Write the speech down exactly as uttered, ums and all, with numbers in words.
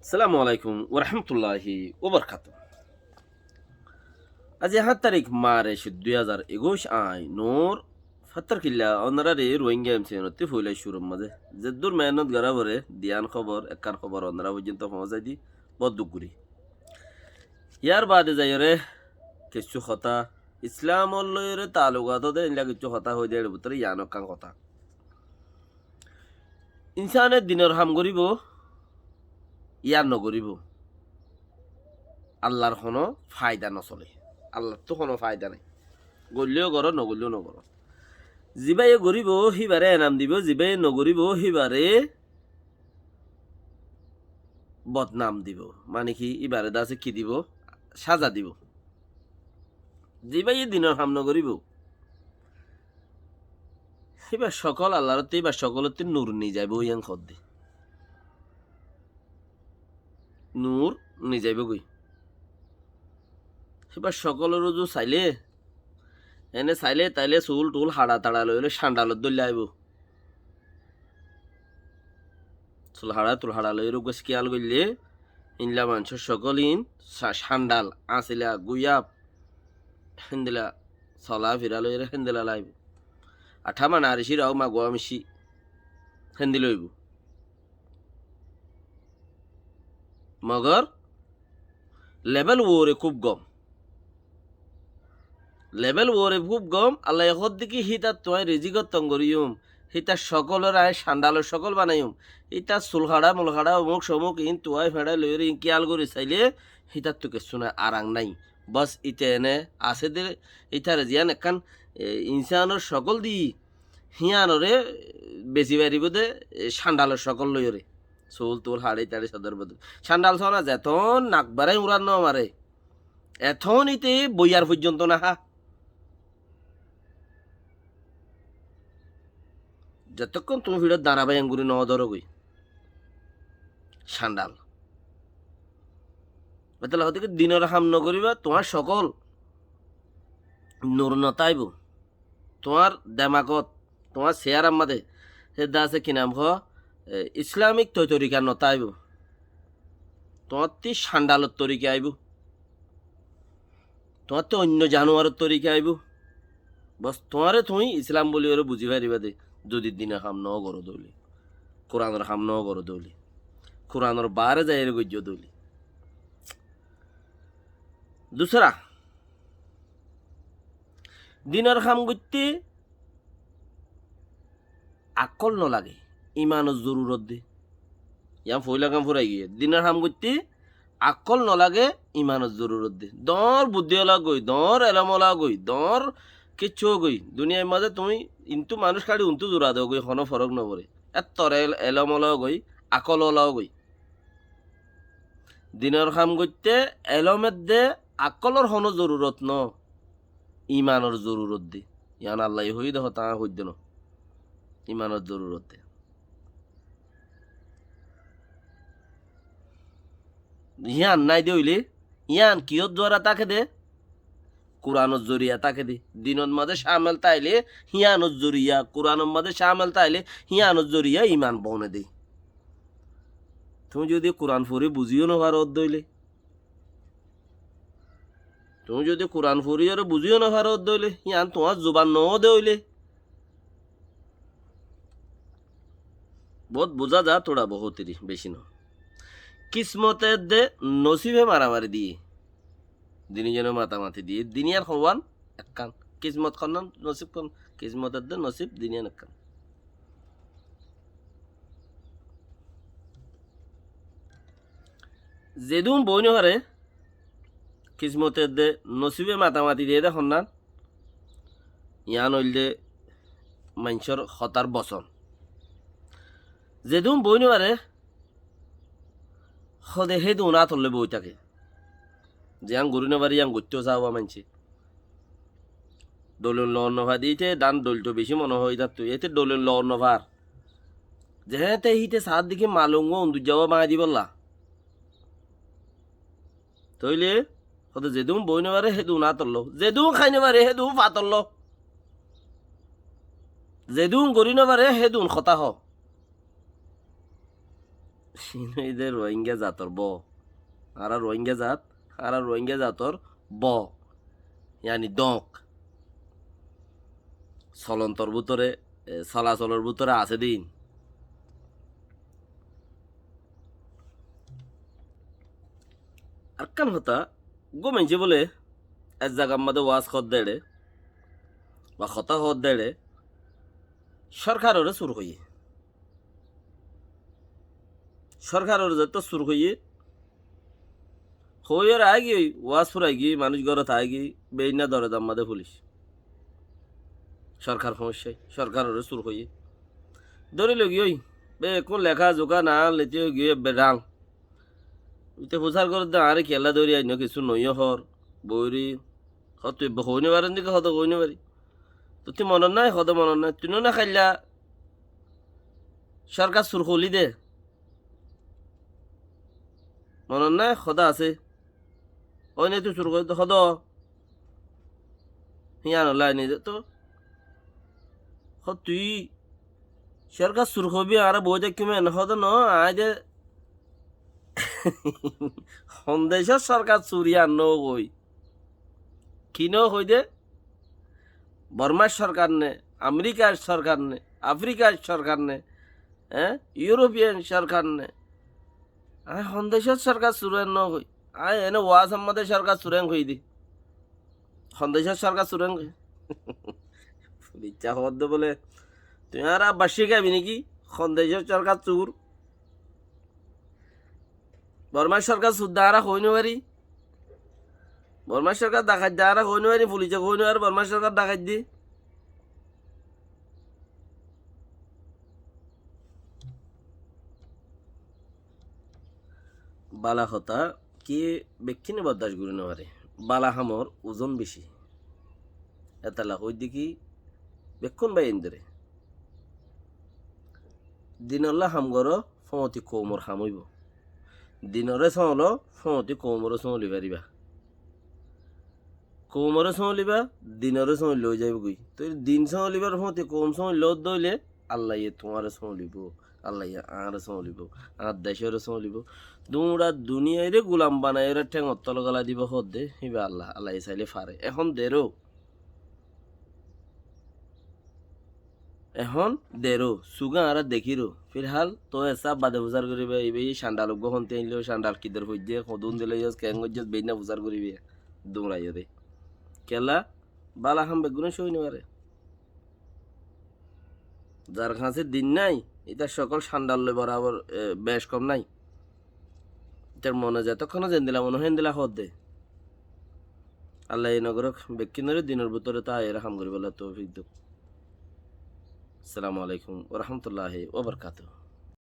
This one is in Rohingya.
Assalamu alaikum warahmatulláhi wabarakátuhu. Aijja háñt tarík March dui házar ekuic, añí Nur Fattar Killa, onoráre Rohingya M C N ottú foila cúrur mazé zeddúr mehénnot gorá foré, diyan hóbor, ekkán hóbor onorá foijjonto foóñsai di, boóut duk gorí. Yárbaade zaiyóre kessú hotá, Islamor loiyóre taallukat de, eilla kessú hotá hoói de, er bútore yián ekkán hotá. Insáne dinor ham goríbou, yá nogoríbou, Allar honó faida nosolé. Allattú honó faida nái. Goillé yó goró, nogoillé yó nogoró. Zibáye goríbou, híbaré enam dibou, zibáye nogoríbou, híbaré bodnam dibou. Mane ki, íbaré de asé ki dibou? Sáza dibou. Zibáye dinor ham nogoríbou, híbar cokól Allar ottú, híbar cokól ottú nur nizaibóu, yián hoódde. Nur nizaibóu goi. Híbar cokólor uzu sailé, ene sailé tailé sul tul haça taça loiyóre candalot dóilla aibóu. Sul haça tul haça loiyóre uggúa kiyál goillé, eilla maincór cokól iín sa-, candal, asila, guyab, héndilla sola fira loiyóre héndilla laibóu. Athá mane aricír aó maguwa micí héndilla óibou. Mogor lebel uore kúb gom. Lebel uore kúb gom. Allaye hoódde ki, hítattú añí rizikor tong goríyum, hítar cokólore añí candalor cokól banaiyum, hítar sul haça mul haça omuk somuk iín tuwai feçai loiyóre iín kiyál gorí sailé, hítattú kessú nái, arang nái. Bos íte ene asé de, ítare ziyán ekkán, e, insánor cokól di, híanoré besi faribóu de, e, candalor cokól loiyóre. Sul tul haçi taçi sodor bodol. Candal sóna zeton nak barái uñrat no mare, eton íte boiyar foijjonto no há. Zettókkon tuñí fiçót dañra bái enggúri no dóro goi. Candal. Ettolla hoódde ki dinor ham nogoríba, tuáñr cokól nur no táibou. Tuáñr demagot, tuáñr siyárar mazé, hédde asé ki nam hoó, e, Islamik toi torika no táibou. Tuáñttí candalor torika aibóu. Tuáñttí oinno januaror torika aibóu. Bos tuáñre tuñí Islam bóliyoré buzí faribá de, zodi dinor ham no goró de óile, Kuranor ham no goró de óile, Kuranor baáre zaiyóre goijjó de óile. Dusára, dinor ham goitté akkól no lage, imanor zorurot de. Yián foóila ham furai giyé. Dinor ham goitté akkól no lage, imanor zorurot de. Doóñr buddí ola goi, doóñr elóm ola goi, doóñr kiccú goi. Duniyair mazé tuñí intú manúic káçi untú zura do goi, honó forók no foré. Ettór el-, elóm ola goi, akkól ola goi. Dinor ham goitté elóm edde, akkólor honó zorurot no, imanor zorurot de. Yián Allaye hoiyé de hotá, añí hoidde no. Imanor zorurot de. Yián nái de óile, yián kiyór duara táke de? Kuranor zoriya táke de. Dinor mazé cámel táile, híanor zoriya, Kuranor mazé cámel táile, híanor zoriya iman bone de. Tuñí zodi Kuran fori buzíyo no faró de óile, tuñí zodi Kuran foriyóre buzíyo no faró de óile, yián tuáñr zuban no de óile, boóut buzá za, tóra boóut eri, beci no. Kismot edde nosíbe maramari diyé, dini zone matamati diyé, dini ar houwan ekkán. Kismot honnán, nosíb honnán, kismot edde nosíb, dini ar ekkán. Zedún boói no faré, kismote edde nosíbe matamati diyé de honnán, yián óilde maincór hotár bosón. Zedún boói no faré, hóde hédun átolloi boói táke. Ziyán gorí no faré, yían goittó saá maincé. Dhoilun loon no fai de íte, dán dhoiltó bicí mone hoó ítattú. Íte dhoilun loon no far. Zeéñte híte saár de ki malum uwá unduijja uwá bañgí dibolla. Tóile, hóde zedún boói no faré, hédun átolló. Zedún hái no faré, hédun fatolló. Zedún gorí no faré, hédun hotá hoó. Iín óilde Rohingya zator bó. Añára Rohingya zat, añára Rohingya zator bó. Yáni dóñk. Solontor bútore, e, solasolor bútore asé de iín. Arekkán hotá, uggúa maincé bóle ek zagar mazé waz hoódde eçé, ba hotá hoódde eçé, sórkaroré sur hoiyé. Sórkaroré zeéttu sur hoiyé, hoiyóre aáigiyoi, waz furai giyói, manúic górot aáigiyoi, beínna dorozar mazé fulic. Sórkar foóñiccé, sórkaroré sur hoiyé. Dóri loi giyói, bekkún leká zuká naán leti ói giyói ebbe dhang. Íte fusár gorédde añáre kiyólla dóri ainnó, kessú noiyó hoór, boóri, hoór tui ebbe hoói nofarí, endilla hoóde hoói nofarí. Tottú monot nái, hoóde monot nái, tui no na háilla sórkar sur hoilí dé. Monot nái, hoóde asé. Óine tui sur hoói dé, hoóde. Híyanolla aini dé to. Hoór tui sórkar sur hoibí, añára boói táikkum ene hoóde noó, aññí dé hon decór sórkar sur yían nógoi. Ki nógoi dé? Bormár sórkar né, Amerikar sórkar né, Afrikar sórkar né, eé? Iurópiyan sórkar né. Aññí hon decór sórkar sur yían nógoi. Aññí ene wazor mazé sórkar sur yían hoiyí dé. Hon decór sórkar sur yían hoiyí. Fuliccá hoódde bóle, tui añára abar cíkaibi né ki? Hon decór sórkar sur. Bormár sórkar sur dé añára hoói nofarí. Bormár sórkar dhakait dé añára hoói nofarí, fulice hoói nofaré Bormár sórkar dhakait dé. Bála hotá ki bekkúne bordac gorí nofaré. Bála hamor uzon beci. Etolla hoóidde ki bekkún báiyaindóre. Dinolla ham goró, fóñti koumor ham óibo. Dinoré sóñlo, fóñti koumoré sóñli faribá. Koumoré sóñliba, dinoré sóñli loi zaibói. Toi din sóñlibar fóñti koum sóñli loi dóile, Allaye tuáñre sóñlibó, Allaye añáre sóñlibó, añár decóre sóñlibó. Duñra duniyaire gulam banaiyóre théngor tole gólai dibó hoódde, híba Allah, Allaye sailé fare. Ehón deró. Ehón deró, suge añára dekíro. Filhál tuñí esa bade fusár goríba, ibá candal uggúa honti ainlo, candal kidor foijjé, hodún dile yos, keén goijjós, beínna fusár goríba. Duñraiyóre. Kiyólla, bála ham beggúne sói nofaré. Zar hañsé din nái, ítar sokól candal loi borabor, e, bec kom nái. Ítar mone zetókkone zendila mone hoó héndila hoódde. Allaye nogorók, bekkúnoré dinor bútore táiyore ham goríbolla toufik douk. Assalamu alaikum wa rahmatullahi wa barakatuhu.